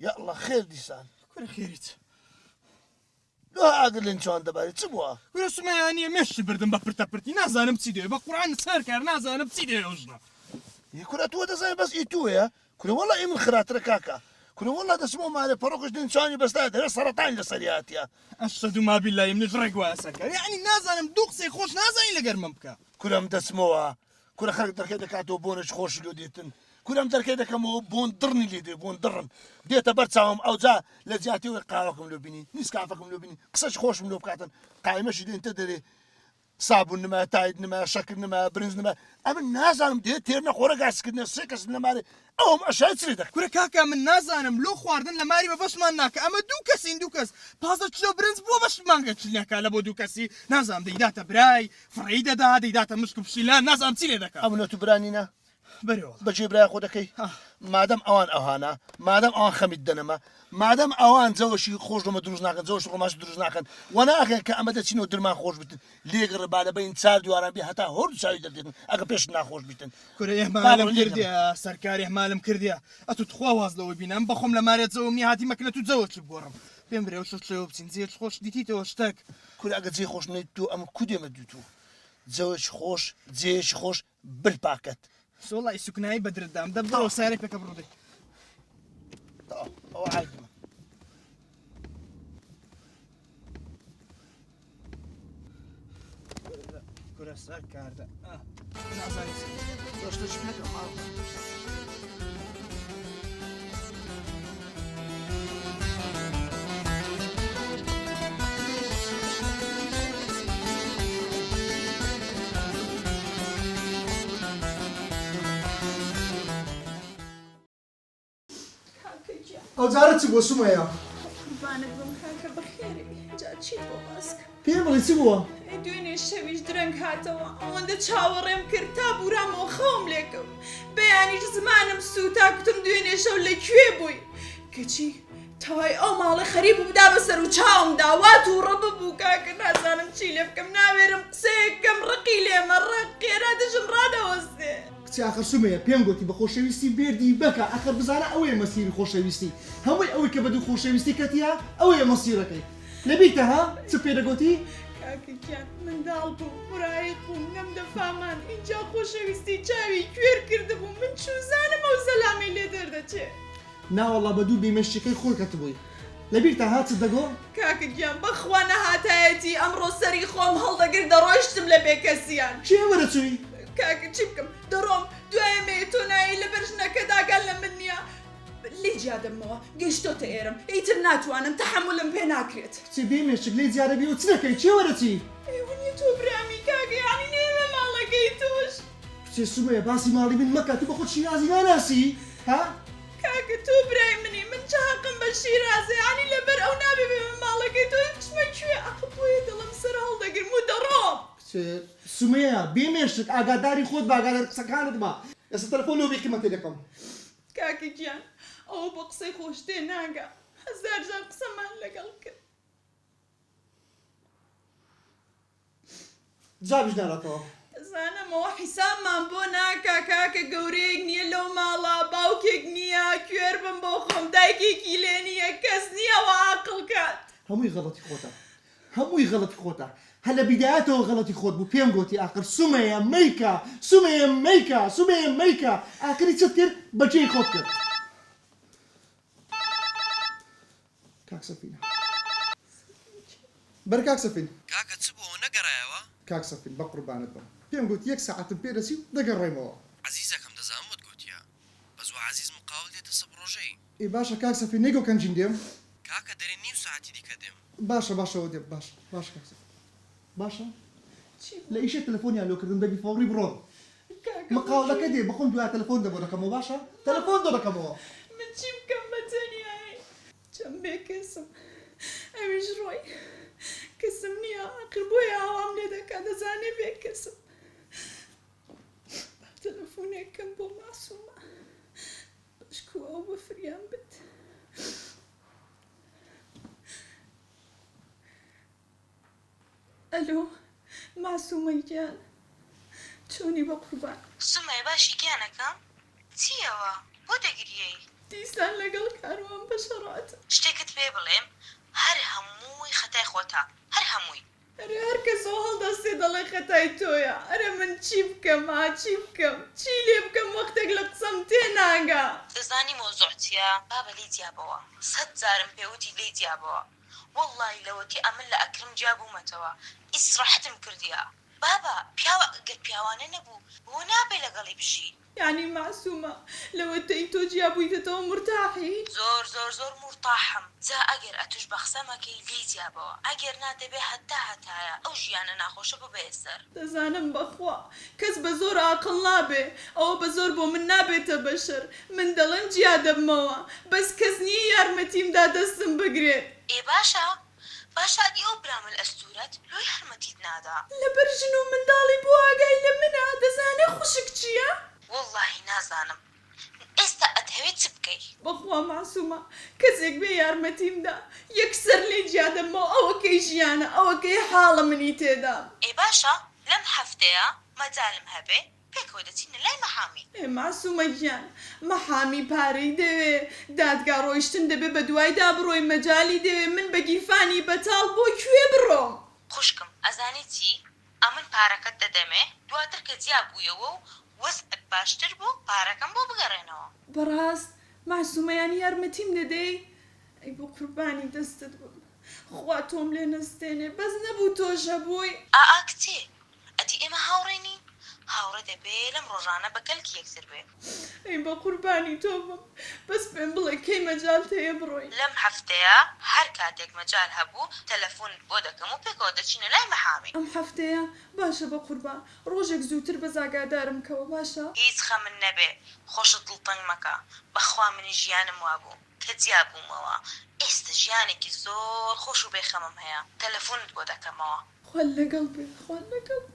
یااللە خێر دیسان. کورە خێری چ؟ لۆ ئاگر لە نچوان دەباری چ بووە؟ کورە سومەیە نیە مێشکی بردم بە پرتە پرتی نازانم چی دەوێ بە قورعان سەرکار نازانم چی دەوێ ئەو ژنە. ئی کورە تۆ دەزانی بەس ئی تویە کورە وەڵا ئی من خراترە کاکە کورە وەڵا دەچمەوە مالێ پەڕۆکەش لە نچوانی بەستایە دەرێ سەڕەتانی لەسەری هاتیە. ئەشهەدو ما بیللە منیش ڕێک وایە سەرکار یەعنی نازانم دوو قسەی خۆش نازانی لەگەر من بکا. کورە من دەچمەوە کورە خەرک دەرکەی دەکاتەوە بۆنێکی خۆشی لۆ دێتن کورە ئەم دەرکەی دەکەمەوە بۆن دڕنی لێ دێ بۆن دڕن دێتە بەر چاوم ئەوجا لە جیاتی ئەوەی قاوەکەم لۆ بینی نیسکافەکەم لۆ بینی قسەش خۆشم لۆ بکاتن قایمەشی دێنتە دەرێ سابون نما تاید نما شەکر نما برنج نما ئەمن نازانم دێ تێر نەخۆرە گاسکردنە سێ کەس لەمارێ ئەوم ئەشای چرێ دەکەن. کورە کاکە من نازانم لۆ خواردن لە ماری بە بەشمان ناکا ئەمە دوو کەسین دوو کەس 15 کیلۆ برنج بۆ بەش مانگە چل ناکا لە بۆ دوو کەسی نازانم دەیداتە برای فڕێی دەدا دەیداتە مشک و پشیلان نازانم چی لێ دەکا. ئەمن و تو برا نینە؟ بەرێ وەڵا. بە جێ برای خۆ دەکەی؟ مادەم ئەوان ئەوهانە، مادەم ئەوان خەمیت دەنەمە، مادەم ئەوان جەوەشی خۆش لۆمە دروست ناکەن، جەوەشی ڕۆمانسی دروست ناکەن، وە ناکەن کە ئەمە دەچینەوە درمان خۆش بیتن، لێگەڕێ با لە بەین چار دیواران بی هەتا هۆرد و چاوی دەردێتن ئەگەر پێشت ناخۆش بیتن. کورە ئێهمالم کردیە سەرکار ئێهمالم کردیە ئەتو تخوا واز لەوە بینە ئەم بەخۆم لە مارێ جەوم نیە هاتی مەکنە تو جەوە چ بگۆڕم پێم برێ شت شەوە بچین جێ خۆش دیتیتەوە شتەک. کورە ئەگەر جێی خۆش نەیت تۆ ئەمن کو دێمە دوو تۆ جەوێکی خۆش جێیەکی خۆش بل پاکەت. سۆڵای سوکنایی بەدرت دام دە بڕۆ سارێ پێکە بڕۆ دەی. تەواو ئەوە عایدمە. کورە سەر کاردە نازانی تۆ شتێکی پێکە ماڵ. کاکە گیان. ئەو جارە چ بووە سومەیە؟ قوربانت بم کاکە بەخێرێی جا چیت بۆ باس کەم. پێم بڵێ چ بووە؟ ئەی دوێنێ شەویش درەنگ هاتەوە ئەوەندە چاوەڕێم کرد تا بورامەوە خەوم لێ کەوت بەیانیش زمانم سووتا کوتم دوێنێ شەو لە کوێ بووی کەچی تەوای ئەو ماڵە خەریک بوو بدا بە سەر و چاومدا وا تووڕە ببوو کاکە نازانم چی لێ بکەم ناوێرم قسەیەک بکەم ڕقی لێمە ڕق خێرا دژم ڕادەوەستێ. کچێ ئاخر سومەیە پێم گۆتی بە خۆشەویستی مێردی مەکە ئاخر بزانە ئەوەیە مەسیری خۆشەویستی هەمووی ئەوەی کە بەدوو خۆشەویستی کەتیە ئەوەیە مەسیرەکەی لەبیرتە ها چ پێ دەگۆتی؟ کاکە گیان منداڵ بووم مراهیق بووم نەمدەفامان ئینجا خۆشەویستی چاوی کوێر کردبووم من چوزانم ئەو زەلامەی لێ دەردەچێ. ناوەڵا بەدوو بێ مێشکەکەی خۆت کەتبووی لەبیرتە ها چت دەگۆ؟ کاکە گیان بەخوا نەهاتایەتی ئەمڕۆ سەری خۆم هەڵدەگرت دەڕۆیشتم لە بێکەسیان. کێ وەرە چووی؟ کاکە چی بکەم دەڕۆم دوایە مەیە تۆ نایەی لەبەر ژنەکەت ئاگات لە من نییە لێی جیا دەبمەوە گەیشتۆتە ئێرەم ئیتر ناتوانم تەحەمولم پێ ناکرێت. کچێ بێ مێشک لێی جیا دەبی و چ دەکەی کێ وەرە چی؟ ئەی ونیە تۆ برامی کاکە یەعنی نەیەمە ماڵەکەی تۆش. کچێ سومەیە باسی ماڵی من مەکە تو بەخۆت شیرازی ناناسی ها؟ کاکە تۆ برای منی من چ هەقم بە شیرازە یەعنی لەبەر ئەو نابێ بێمە ماڵەکەی تۆ بچمە کوێ ئەخ بۆیە دڵم سەر هەڵدەگرم و دەڕۆم. کچێ سومەیە بێ مێشک ئاگاداری خۆت بە ئاگاداری قسەکانت بە ئێستا تەلەفۆن لۆ بێ قیمەتێ دەکەم. کاکە گیان ئەوە بە قسەی خۆش تێناگا هەزارجار قسەمان لەگەڵ کرد. جوابیش ناداتەوە. دەزانم ئەوە حیسابمان بۆ ناکا کاکە گەورەیەک نیە لەو ماڵە باوکێک نیە کوێر بم بۆ خۆم دایکێکی لێ نیە کەس نیە وا ئاقڵ کات. هەمووی غەڵەتی خۆتە هەمووی غەڵەتی خۆتە هەر لە بیدایەتەوە غەڵەتی خۆت بوو پێم گۆتی ئاخر سومەیە مەیکە سومەیە مەیکە سومەیە مەیکە ئاخری چت کرد بەجێی خۆت کرد. کاک سەفین بەرە کاک سەفین. کاکە چ بوو نەگەڕایەوە؟ کاک سەفین بەقوربانت بم پێم گوت یەک سەعاتم پێ دەچی و دەگەڕێمەوە. عەزیزەکەم دەزانم وت گۆتیە بەس وا عەزیز مقاول دێتە سە پڕۆژەی. ئێ باشە کاک سەفین نەیگۆ کەنجین دێم؟ کاکە دەرێ نیو سەعاتی دیکە دێم. باشە باشە وە دێم باشە باشە کاک سەفین باشە چی لە بوو؟ ئیشێ تەلەفۆنیان لۆ کردم دەبی فەوڕی بڕۆم. کاکە بۆ مقاولەکە کوێ؟ دێ بەخۆم دوایە تەلەفۆن دەبۆ دەکەمەوە باشە تەلەفۆن دۆ دەکەمەوە. من چی بکەم بە تەنیایی چەند بێکەسم ئەویش ڕۆی کەسم نییە ئاخر بۆیە ئاوام لێ دەکا دەزانێ بێکەسم با تەلەفۆنێک کەم بۆ مەعسومە بەشکو ئەو بە فریام بێت. ئەلۆ مەعسومە گیان چۆنی بەقوربان. سومەیە باشی گیانەکەم چیەوە بۆ دەگریەی؟ دیسان لەگەڵ کاروان بە. بەشەڕاتم. شتێکت پێ بڵێم هەر هەمووی خەتای خۆتە هەر هەمووی. ئەرێ هەر کەسەوە هەڵدەستێ دەڵێ خەتای تۆیە ئەرێ من چی بکەم ها چی بکەم چی لێ بکەم وەختێک لە قسەم تێ ناگا. دەزانی مەوزوع چیە بابە لێی جیابەوە سەت جارم پێ وتی لێی جیابەوە وەڵڵاهی لەوەتی ئەمن لە ئەکرم جیا بوومەتەوە ئیسڕاحەتم کردیە بابە پیاو ئەگەر پیاوانە نەبوو بۆ نابێ لەگەڵی بژی. یانی مەعسومە لەوەتەی تۆ جیا بویتەتەوە مورتاحی؟ زۆر زۆر زۆر مورتاحم جا ئەگەر ئەتوش بەقسە مەکەی لێی جیابەوە ئەگەر نا دەبێ هەتا هەتایە ئەو ژیانە ناخۆشە ببەیە سەر. دەزانم بەخوا کەس بەزۆر ئاقڵ نابێ ئەوە بەزۆر بۆ من نابێتە بەشەر من دەڵێم جیا دەبمەوە بەس کەس نیە یارمەتیم دا دەستم بگرێت. ئێ باشە باشە ئەدی ئەو برا مل ئەستورەت لۆ یارمەتیت نادا. لەبەر ژن و منداڵی بۆ ئاگای لە منە دەزانێ خوشک چیە. وەڵاهی نازانم ئێستا ئەتهەوێ چ بکەی. بەخوا مەعسومە کەسێک بێ یارمەتیم دا یەکسەر لێی جیا دەبمەوە ئەوە کەی ژیانە ئەوە کەی حاڵە منی تێدام. ئێ باشە لەم هەفتەیە مەجالم هەبێ پێکەوە دەچینە لای مەحامی. ئێ مەعسومە گیان مەحامی پارەی دەوێ دادگا ڕۆیشتن دەبێ بەدوایدا بڕۆی مەجالی دەوێ من بە گیرفانی بەتاڵ بۆ کوێ بڕۆم. خوشکم ئەزانی چی ئەمن پارەکەت دەدەمێ دواتر کە جیا بوویەوە و وەزعت باشتر بوو پارەکەم بۆ بگەڕێنەوە. بەڕاست مەعسومە یانی یارمەتیم دەدەی؟ ئەی بۆ قوربانی دەستت بم خوا تۆم لێ نەستێنێ بەس نەبوو تۆش هەبووی. ئائا کچێ ئەدی ئێمە هاوڕێ نین؟ هاوڕێ دەبێ لەم ڕۆژانە بە کەلکی یەکتر بێ. ئەی بە قوربانی تۆ بم بەس پێم بڵێ کەی مەجالت هەیە بڕۆین؟ لەم هەفتەیە هەر کاتێک مەجال هەبوو تەلەفونت بۆ دەکەم و پێکەوە دەچینە لای مەحامی. ئەم هەفتەیە؟ باشە بە قوربان ڕۆژێک زووتر بەس ئاگادارم کەوە باشە؟ هیچ خەمت نەبێ خۆشت دڵتەنگ مەکە بەخوا منیش ژیانم وابوو کە جیا بوومەوە ئێستە ژیانێکی زۆر خۆش و بێ خەمم هەیە تەلەفونت بۆ دەکەمەوە. خوات لەگەڵ بێ خوات لەگەڵ بێ.